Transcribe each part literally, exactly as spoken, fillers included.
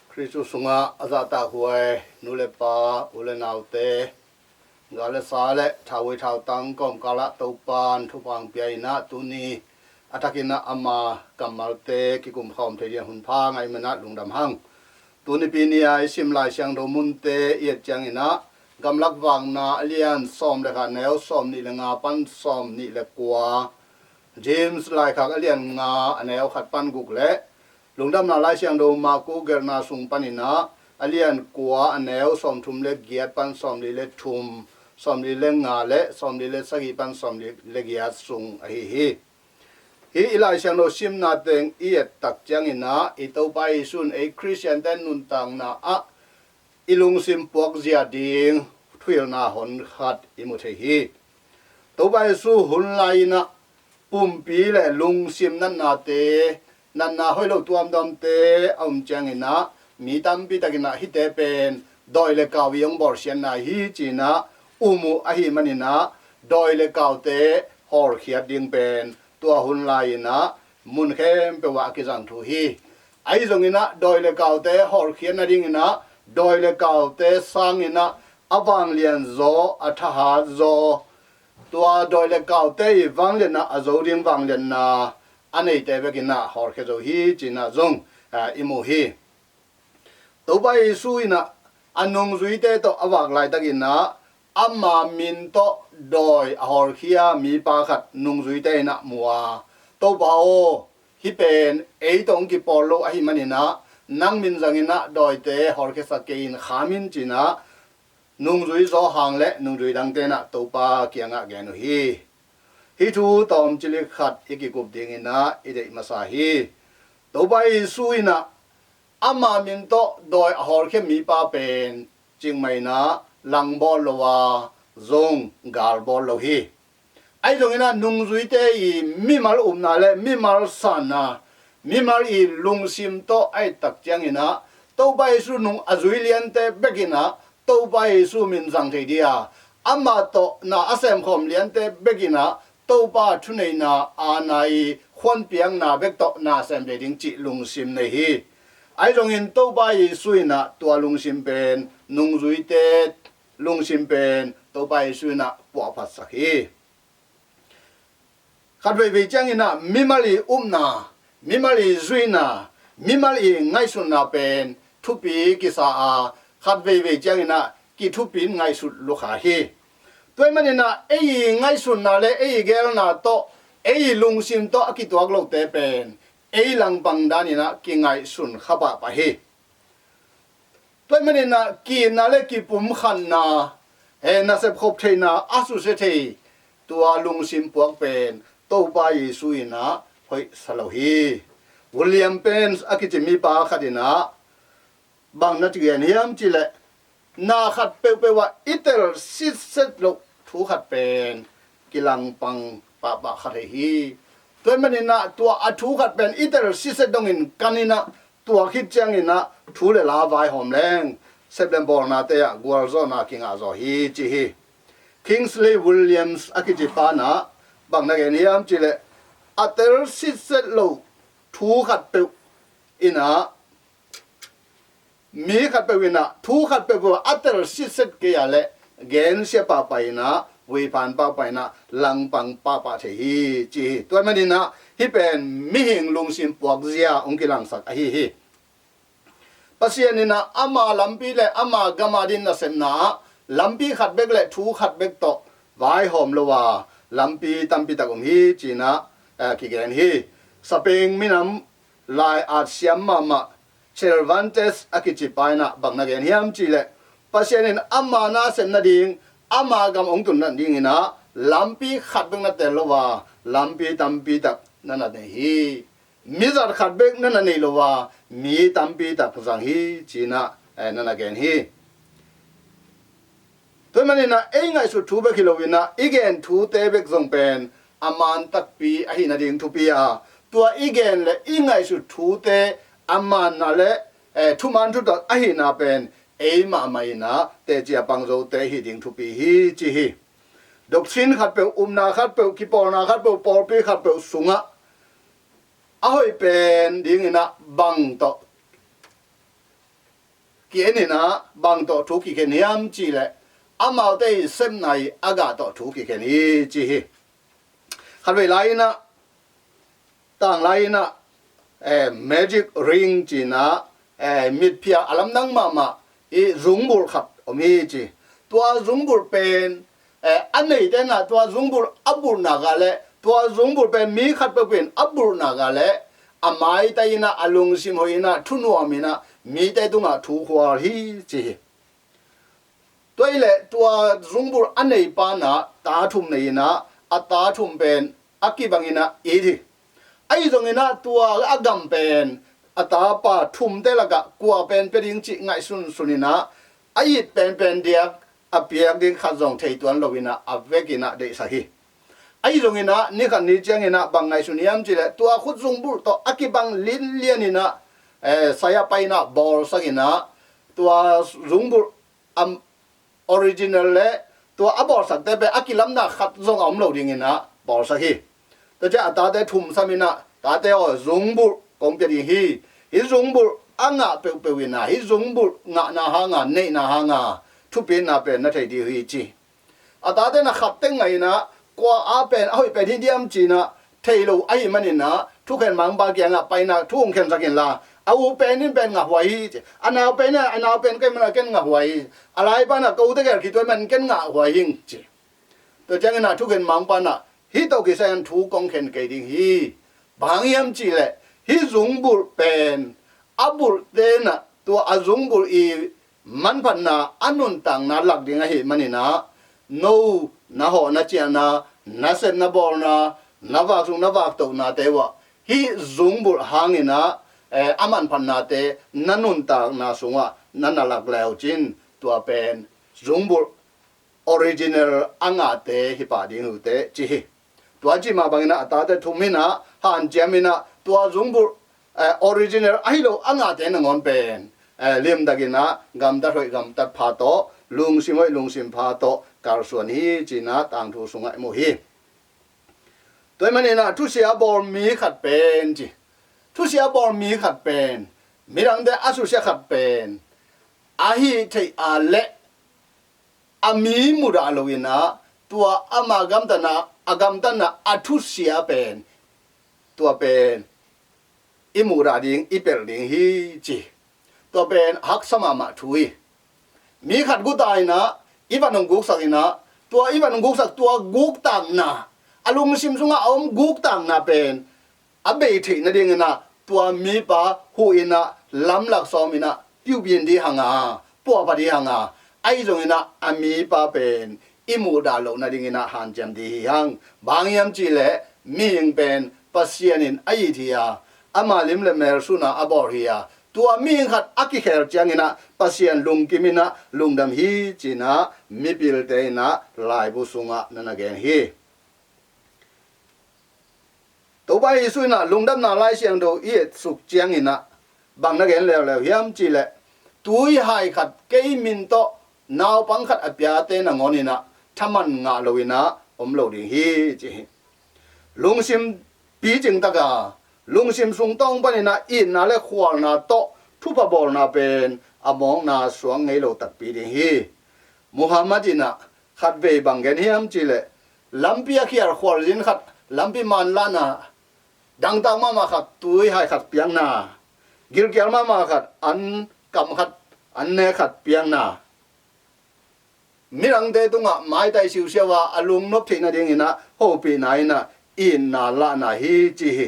Khristu sungah a zahtakhuai nu le pa, u le naute, gal le sa le thahui thautang kawmkalah Topan thupha hong pia in ah, tuni a thakin ah ama kammalte kikum khawm thei ding hunpha ngaih man ah lungdam hang. Tunipi ni-a i sim Lai Siangtho munte i et ciangin ah, Gamlak Vakna a lian sawm le khat, a neu sawmnih le nga pan sawmnih le kua, James laikhak a lian nga, a neu khat pan guk le Lungdamna Lai Siangtho Marku gelhna sung panin ah, a lian kua, a neu sawmthum le giat pan sawmli le thum, sawmli le nga le sawmli le sagih pan sawmli le giat sung ahi hi. Hih i Lai Siangtho simna teng i et tak ciangin ah, i Topa Jesu in ei Khristiante nuntakna ah i lungsim puakzia ding thuhilhna hon khat i mu thei hi. Topa Jesu hun lai-in ah pumpi le lungsim natnate, natna hoih lo tuamtuamte a om ciangin ah, mi tampi takin ah hihte pen dawi le kau i hong bawlsiatna hi ci-in ah um uh ahih manin ah, dawi le kaute hawlkhiat ding pen tua hun lai-in ah mun khempeuh ah a kizang thu hi. Ahi zongin ah dawi le kaute hawlkhiat nadingin ah, dawi le kaute sangin ah a vanglian zaw, a thahat zaw, tua dawi le kaute i vangliatna a zo ding vangliatna a neite bekin ah hawlkhia zo hi ci-in ah zong, ah, i mu hi. Topa Jesu in ah a nungzuite tawh a vak laitakin ah, ama min tawh dawi a hawlkhia mipa khat nungzuite in ah mu a, "Topa aw, hih pen ei tawh hong kipawl lo ahih manin ah, nang min zangin ah dawite hawlkhiasak kei in, kham in," ci-in ah nungzui zaw hang le nungzui dangte in ah Topa kiangah gen uh hi. Hih thu tawmcilik khat i kikup dingin ah i deih masa hi. Topa Jesu in ah ama min tawh dawi a hawlkhia mipa pen cikmah in ah langbawl lo a, zong galbawl lo hi. Ahi zongin ah nungzuite i mimal upna le mimal sanna, mimal i lungsim tawh a et tak ciangin ah, Topa Jesu nung a zui liante bekin ah Topa Jesu min zang thei ding a, ama tawh na a semkhawm liante bekin ah Topa thuneihna, aana i khuanpiakna bek tawh na sem thei ding cih lungsim nei hi. Ahi zongin Topa Jesu in ah tua lungsim pen, nungzuite lungsim pen Topa Jesu in ah puahphatsak hi. Khat veivei ciangin ah mimal i upna, mimal i zuihna, mimal i ngaihsutna pen thupi kisa a, khat veivei ciangin ah kithupi in ngaihsut lukha hi. Tua ahih manin ah ei i ngaihsutna le ei i geelna tawh, ei i lungsim tawh a kituak lote pen ei langpang danin ah kingaihsun kha pahpah hi. Tua ahih manin ah ki-itna le kipumkhatna, eh, nasep khop theihna a susia thei tua lungsim puak pen Topa Jesu in ah hoih sa lo hi. William Penn a kici mipa khat in ah bang na ci gen hiam cih leh, na khat peuhpeuh ah i tel sitset loh thu khat pen kilangpang pahpah kha thei hi. Tua ahih manin ah tua a thu khat pen i tel sitset dongin kan in ah, tua khit ciangin ah thu le la vaihawm leng, sep le bawlnate ah gualzawhna kingah zaw hi ci hi. Kingsley Williams a kici pa in ah bang na gen hiam cih leh, a tel sitset loh thu khat peuh in ah, mi khat peuh in ah thu khat peuh peuh a tel sitset kei a leh, gensia pahpah in ah, vuiphan pahpah in ah, langpang pahpah thei hi ci hi. Tua ahih manin ah hih pen mihing lungsim puakzia hong kilangsak ahi hi. Pasian in ah ama lampi le ama gam a ding nasepna ah lampi khat bek le thu khat bek tawh vaihawm lo a, lampi tampi tak om hi ci-in ah, eh, kigen hi. Sapeng minam lai-at siam mahmah Cervantes a kici pa in ah bang na gen hiam cih leh, Pasian in ama nasep nading, ama gam hong tun nadingin ah lampi khat bek na teel lo a, lampi tampi tak na na nei hi. Mizat khat bek na na neih lo a, mi tampi tak zang hi ci-in ah, eh, na na gen hi. Tua ahih manin ah ei ngaihsut thu bek hi loin ah i gen thute bek zong pen a man takpi ahih nading thupi a, tua i gen le i ngaihsut thute a manna le, eh, thuman thutak ahihna pen ei mahmah in ah teci a pang zote hi ding thupi hi ci hi. Doctrine khat peuh, upna khat peuh, kipawlna khat peuh, pawlpi khat peuh sungah a hoih pen dingin ah bang tawh ki-en in ah bang tawh thu kikhen hiam cih leh amaute i sepna i a gah tawh thu kikhen hi ci hi. Khatvei lai in ah, tanglai in ah, eh, magic ring ci in ah, eh, mitphia a lamdang mahmah i zungbulh khat om hi ci. Tua zungbulh pen, eh, a neite in ah tua zungbulh a bulhna gah leh, tua zungbulh pen mi khat peuhpeuh in a bulhna gah leh a maitai in ah, a lungsim hoih in ah, thunuam in ah, mite tungah thu khual hi ci hi. Tua hi leh tua zungbulh a neipa in ah ta thum nei in ah, a ta thum pen a kibang in ah it hi. Ahi zongin ah tua a gam pen a tapa thumte lakah kua pen pia ding cih ngaihsunsun in ah, a it penpen diak a piak ding khat zong thei tuan lo in ah a vek in ah deihsak hi. Ahi zongin ah ni khat ni ciangin ah bang ngaihsun hiam cih leh tua khut zungbulh tawh a kibang linlian in ah, eh, sai-ah pai in ah bawlsak in ah, tua zungbulh a original leh tua a bawlsakte pen a kilamna khat zong a om lo ding in ah bawlsak hi. Tua ciang a tate thum sam in ah, "Tate aw, zungbulh kong pia ding hi. Hih zungbulh a ngah peuhpeuh in ah, hih zungbulh ngahna hang a, neihna hang a thupina pen na thei ding hi," ci. A tate in ah khat teng ngah in ah, "Kua a pen a hoih pen hi diam?" ci in ah, thei lo ahih manin ah thukhen mangpa kiangah pai in ah thu hong khensak inla, "A u pen in pen ngahhuai hi," ci. "A nau pen in ah, a nau pen kei man ah ken ngahhuai hi. A laipa in ah kote gel khit uh ahih manin ken ngahhuai hing," ci. Tua ciangin ah thukhen mangpa in ah, "Hih tawh kisai-in thu kong khen kei ding hi. Bang hang hiam cih leh hih zungbulh pen a bulhte in ah tua a zungbulh i manphatna, a nuntakna lak ding ahih manin ah, no na hawh na ciahna, na sep na bawlna, na vak sung na vak tohnate uh ah hih zungbulh hangin ah, eh, a manphatnate na nuntakna sungah na na lak le uh cin, tua pen zungbulh original a ngahte hi pah ding uh teh," ci hi. Tua cih mah bangin ah a tate thum in ah hanciam in ah tua zungbulh, eh, original ahi lo a ngahte nangawn pen, eh, limtakin ah gamtat hoih gamtat pha tawh, lungsim hoih lungsim pha tawh kalsuan hi ci in ah tangthu sungah i mu hi. Tua ahih manin ah thusia bawl mi khat pen ci. Thusia bawl mi khat pen, midangte a susia khat pen, a hih theih a leh a mi mudah lo in ah, tua ama gamtatna, a gamtatna, a thusia pen, tua pen i mudah ding, i pelh ding hi ci. Tua pen haksa mahmah thu hi. Mi khat guta in ah i van hong guksak in ah, tua i van hong guksak, tua guktakna, a lungsim sungah a om guktakna pen a bei theih nadingin ah tua mipa huh in ah lamlak sawm in ah piupin ding hang a, puahpha ding hang a, ahi zongin ah a mipa pen i muhdah loh nadingin ah hanciam ding hi hang. Bang hang hiam cih leh mihing pen Pasian in a it hi a, ama lim le mel sun a a bawl hi a, tua mihing khat a kikhel ciangin ah Pasian lungkim in ah lungdam hi ci in ah mipilte in ah laibu sungah na na gen hi. Topa Jesu in ah Lungdamna Lai Siangtho i etsuk ciangin ah bang na gen leuleu hiam cih leh, tuihai khat kei min tawh naupang khat a piate nangawn in ah thaman ngah lo in ah om lo ding hi ci hi. Lungsim picing tak a, lungsim sungtawng panin ah itna le khualna tawh thupha bawlna pen a mawkna suak ngei lo takpi ding hi. Muhammad in ah khatvei bang gen hiam cih leh, lampi a khial khualzin khat, lampi manlahna dangtak mahmah khat, tuihai khat piakna, gilkial mahmah khat, an kam khat, an nek khat piakna, midangte tungah maitai siusiau a, a lungnop theih nadingin ah hopihna in ah itna lahna hi ci hi.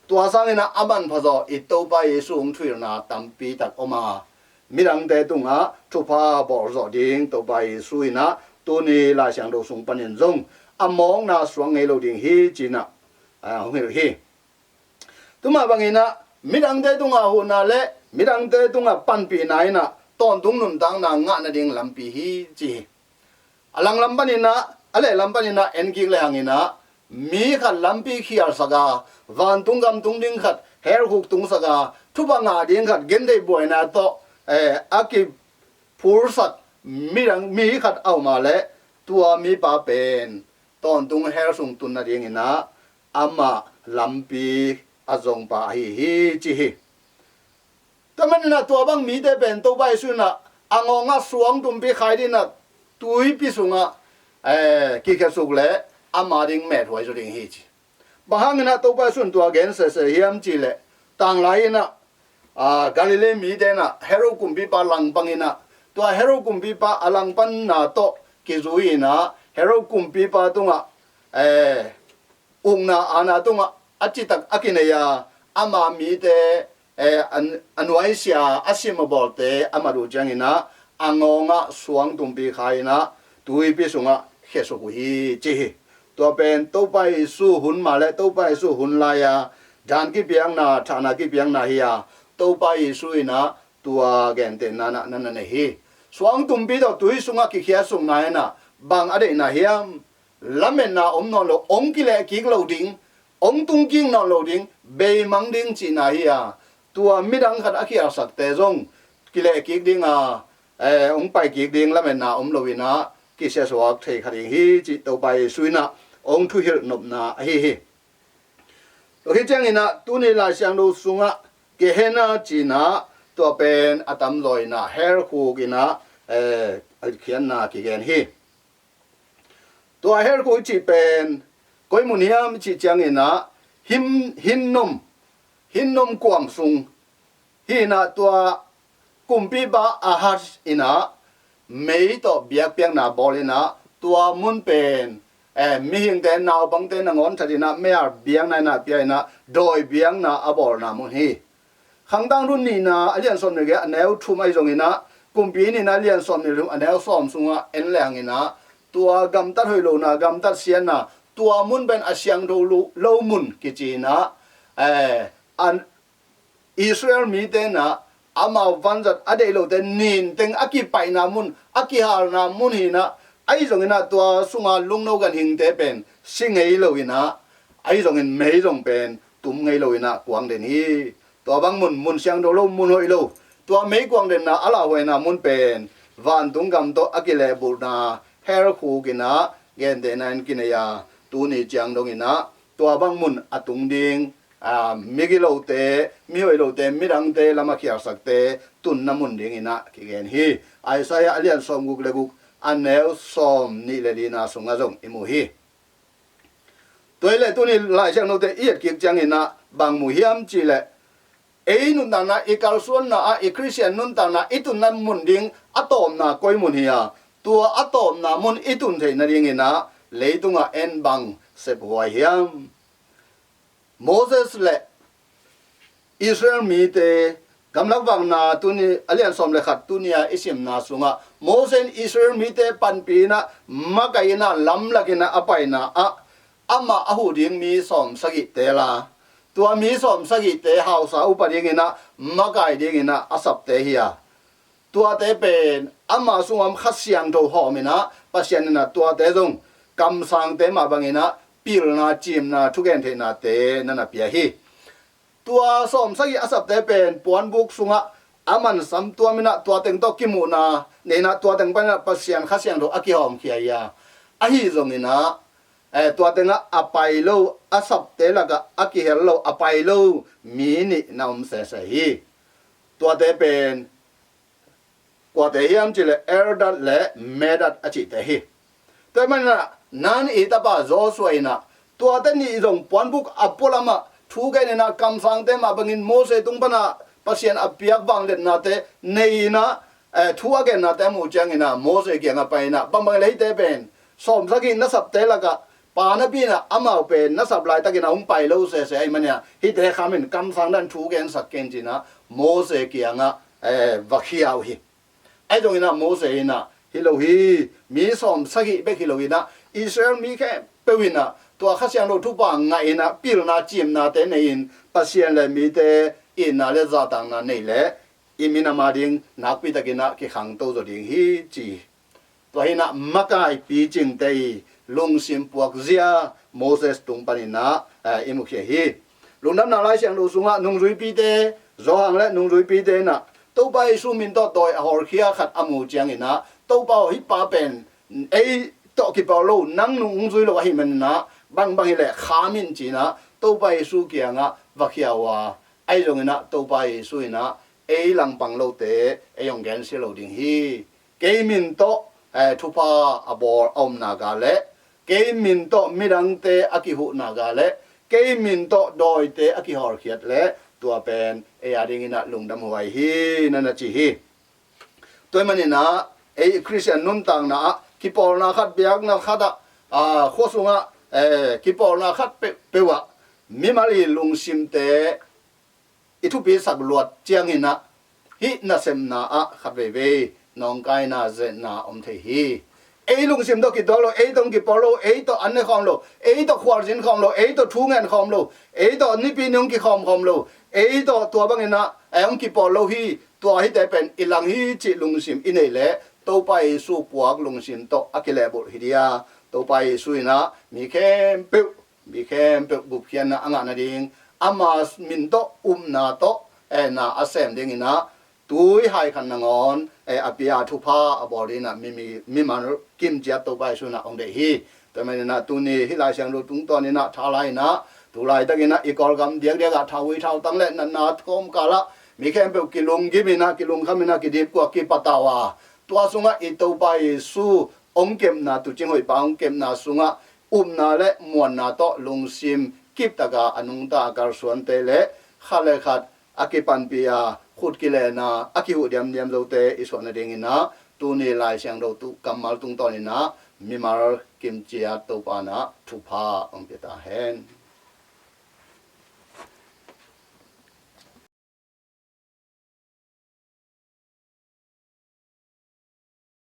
Tua sangin ah a manpha zaw i Topa Jesu hong thuhilhna tampi tak om a, midangte tungah thupha bawlzawh ding Topa Jesu in ah tuni Lai Siangtho sung panin zong a mawkna suak ngei lo ding hi ci in ah, a, hong hilh hi. Tua mah bangin ah midangte tungah huhna le midangte tungah panpihna in ah tawntung nuntakna ngah nading lampi hi ci hi. A langlam panin ah, a lehlam panin ah en kik le hangin ah, mi khat lampi khialsak a, vantung gam tung ding khat, hell khuk tungsak a, thupha ngah ding khat, gentheih buaina tawh, eh, a kiphursak midang, mi khat a om a leh, tua mipa pen tawntung hell sung tun nadingin ah amah lampi a zongpa ahi hi ci hi. Tua manin ah tua bang mite pen Topa Jesu in ah a ngawng ah suang tumpi khai ding in ah tuipi sungah, eh, kikhiasuk leh ama ding methuai zaw ding hi ci. Bang hangin ah Topa Jesu in tua gen sese hiam cih leh, tanglai in ah, ah, Galilee mite in ah Herod kumpipa langpang in ah, tua Herod kumpipa a langpanna tawh kizui in ah Herod kumpipa tungah, eh, ukna aana tungah a citak a kinei a, ama mite, eh, an, a nuaisiah a sim a bawlte a mat uh ciangin ah a ngawng ah suang tumpi khai in ah tuipi sungah khiasuk uh hi ci hi. Tua pen Topa Jesu hun mah leh Topa Jesu hun lai-a dan kipiakna, thahna kipiakna hi a, Topa Jesu in ah tua gentehna na, na, na nei hi. Suang tumpi tawh tui sungah kikhiasukna in ah bang a deihna hiam? Lametna om nawn lo, hong kilehkik lo ding, hong tungkik nawn lo ding, beimang ding cihna hi a, tua midang khat a khialsakte zong kilehkik ding a, eh, hong paikik ding lametna om lo in ah kisiasuak thei kha ding hi cih Topa Jesu in ah hong thuhilh nopna ahi hi. Tua khit ciangin ah tuni Lai Siangtho sungah Gehenna cihna, tua pen a tamzaw in ah hell khuk in ah, eh, a khiatna kigen hi. Tua hell khuk i cih pen koi mun hiam i cih ciangin ah hin, hinnom, hinnom kuam sung hi in ah, tua kumpipa Ahaz in ah mei tawh biakpiakna bawl in ah tua mun pen, eh, mihingte, naupangte nangawn that in ah mei-al biakna in ah pia in ah dawi biakna a bawlna mun hi. Khangtangthu nihna a lian sawm nih leh a neu thum ahi zongin ah, Kumpi nihna a lian sawm nih leh thum a neu sawm sungah en leng in ah, tua gamtat hoih lohna, gamtat siatna, tua mun pen a siangtho lo, lo mun kici in ah, eh, an, Israel mite in ah amau vanzat a deih lote ninteng a kipaihna mun, a kihalna mun hi in ah, ahi zongin ah tua sunga lungno ganhingte pen si ngei lo in ah, ahi zongin mei zong pen tum ngei lo in ah kuang den hi. Tua bang mun, mun siangtho lo, mun hoih lo, tua meikuang denna a lauhuaina mun pen vantung gam tawh a kilehbulhna hell khuk in ah gentehna in kinei a, tuni ciang dong in ah tua bang mun a tung ding, a, migilote, mihoih lote, midangte lam a khialsakte tunna mun ding in ah kigen hi. Isaiah a lian sawmguk leh guk a neu sawmnih leh lina sungah zong i mu hi. Tua hi leh tuni Lai Siangthote i etkik ciangin ah bang mu hiam cih leh, ei nuntakna, i kalsuanna ah i Khristian nuntakna i tunna mun ding a tawpna koi mun hi a, tua a tawpna mun i tun theih nadingin ah leitungah en bang sephuai hiam? Moses leh Israel mite gamlak vakna tuni a lian sawm leh khat tuni a i simna sungah Moses in Israel mite panpih in ah, makaih in ah, lamlak in ah a paina ah amah a huh ding mi sawmsagihte la, tua mi sawmsagihte hausa upa ding in ah, makaih ding in ah a sapte hi a, tuate pen ama sungah om Kha Siangtho hawm in ah, Pasian in ah tuate zong kamsangte mah bangin ah pilna, ciimna, thugen theihnate na na pia hi. Tua sawmsagih a sapte pen puanbuk sungah a mansam tuam in ah tua teng tawh kimuhna nei in ah, tua teng pan in ah Pasian Kha Siangtho a kihawmkhia hi a, ahi zongin ah, eh, tua tengah a pai lo, a sapte lakah a kihel lo, a pai lo mi nih na om sese hi. Tuate pen kuate hiam cih leh Eldad leh Medad a cihte hi. Tua ahih manin ah Nun i tapa Joshua in ah tuate nih zong puanbuk a pualam ah thu gen in ah, kamsangte mah bangin Moses tung pan ah Pasian a piak vangliatnate nei in ah, eh, thu a gennate a muh ciangin ah Moses kiangah pai in ah, bangbang leh hihte pen sawmsagih na sapte lakah pa napi in ah amau pen na sap laitakin ah hong pai lo sese ahih manin ah hihte kham in kamsang dan thu gensak ken ci in ah Moses kiangah, eh, va khia uh hi. Ahi zongin ah Moses in ah, hi lo hi, mi sawmsagih bek hi lo in ah, Israel mi khempeuh in ah tua Kha Siangtho thupha ngah in ah, pilna ciimnate nei in, Pasian leh mite itna leh zahtakna nei leh i minam a ding nakpi takin ah kikhangto zaw ding hi ci. Tua hi in ah makai picingte i lungsim puakzia Moses tung panin ah, eh, i mukhia hi. Lungdamna Lai Siangtho sungah nungzuipite, Johan leh nungzuipite in ah Topa Jesu min tawh dawi a hawlkhia khat a muh ciangin ah, Topa aw, hih pa pen ei tawh kipawl lo, nang nung hong zui lo ahih manin ah bangbang hi leh kham in ci in ah Topa Jesu kiangah va khia uh a, ahi zongin ah Topa Jesu in ah ei langpang lote ei hong gensia lo ding hi. Kei min tawh eh, thupha a bawl a omna ga le, kei min tawh midangte a kihuhna ga le, kei min tawh dawite a kihawlkhiat le, tua pen ei a dingin ah lungdamhuai hi, na na ci hi. Tua ahih manin ah ei Khristian nuntakna ah kipawlna khat, biakna khat ah, ah, khua sungah eh, kipawlna khat peuhpeuh ah mimal i lungsimte i thupi sak luat ciangin ah hih nasepna ah khat veivei nawngkaina, zetna om thei hi. Ei lungsim tawh kituak lo, ei tawh hong kipawl lo, ei tawh an ne khawm lo, ei tawh khualzin khawm lo, ei tawh thu ngen khawm lo, ei tawh nipi ni hong kikhawm khawm lo, ei tawh tua bangin ah ei hong kipawl lo hi, tua hite pen i lang hi cih lungsim i neih leh Topa Jesu puak lungsim tawh a kilehbulh hi dia. Topa Jesu in ah mi khempeuh mi khempeuh gupkhiatna a ngah nading, ama min tawh upna tawh eh, na a sem dingin ah tui hai khat nangawn eh, a pia thupha a bawl dingin ah mi, mi, mimal kimciat Topa Jesu in ah hong deih hi. Tua ahih manin ah tuni hih Lai Siangtho tungtawnin ah tha la-in ah tu laitakin ah i Kawlgam diakdiak ah thau hui thautang le natna kawmkal ah mi khempeuh kilunggimin ah, kilungkhamin ah, kidipkua, kipatau a, tua sungah i Topa Jesu hong kepna, tuucing hoihpa hong kepna sungah upna le muanna tawh lungsim kiptak a, a nungta a kalsuante le khat le khat a kipanpih a, khut kilen a, a kihuh diamdiam zote i suah nadingin ah tuni Lai Siangtho tu kammal tungtawnin ah mimal kimciat Topa in ah thupha hong pia ta hen.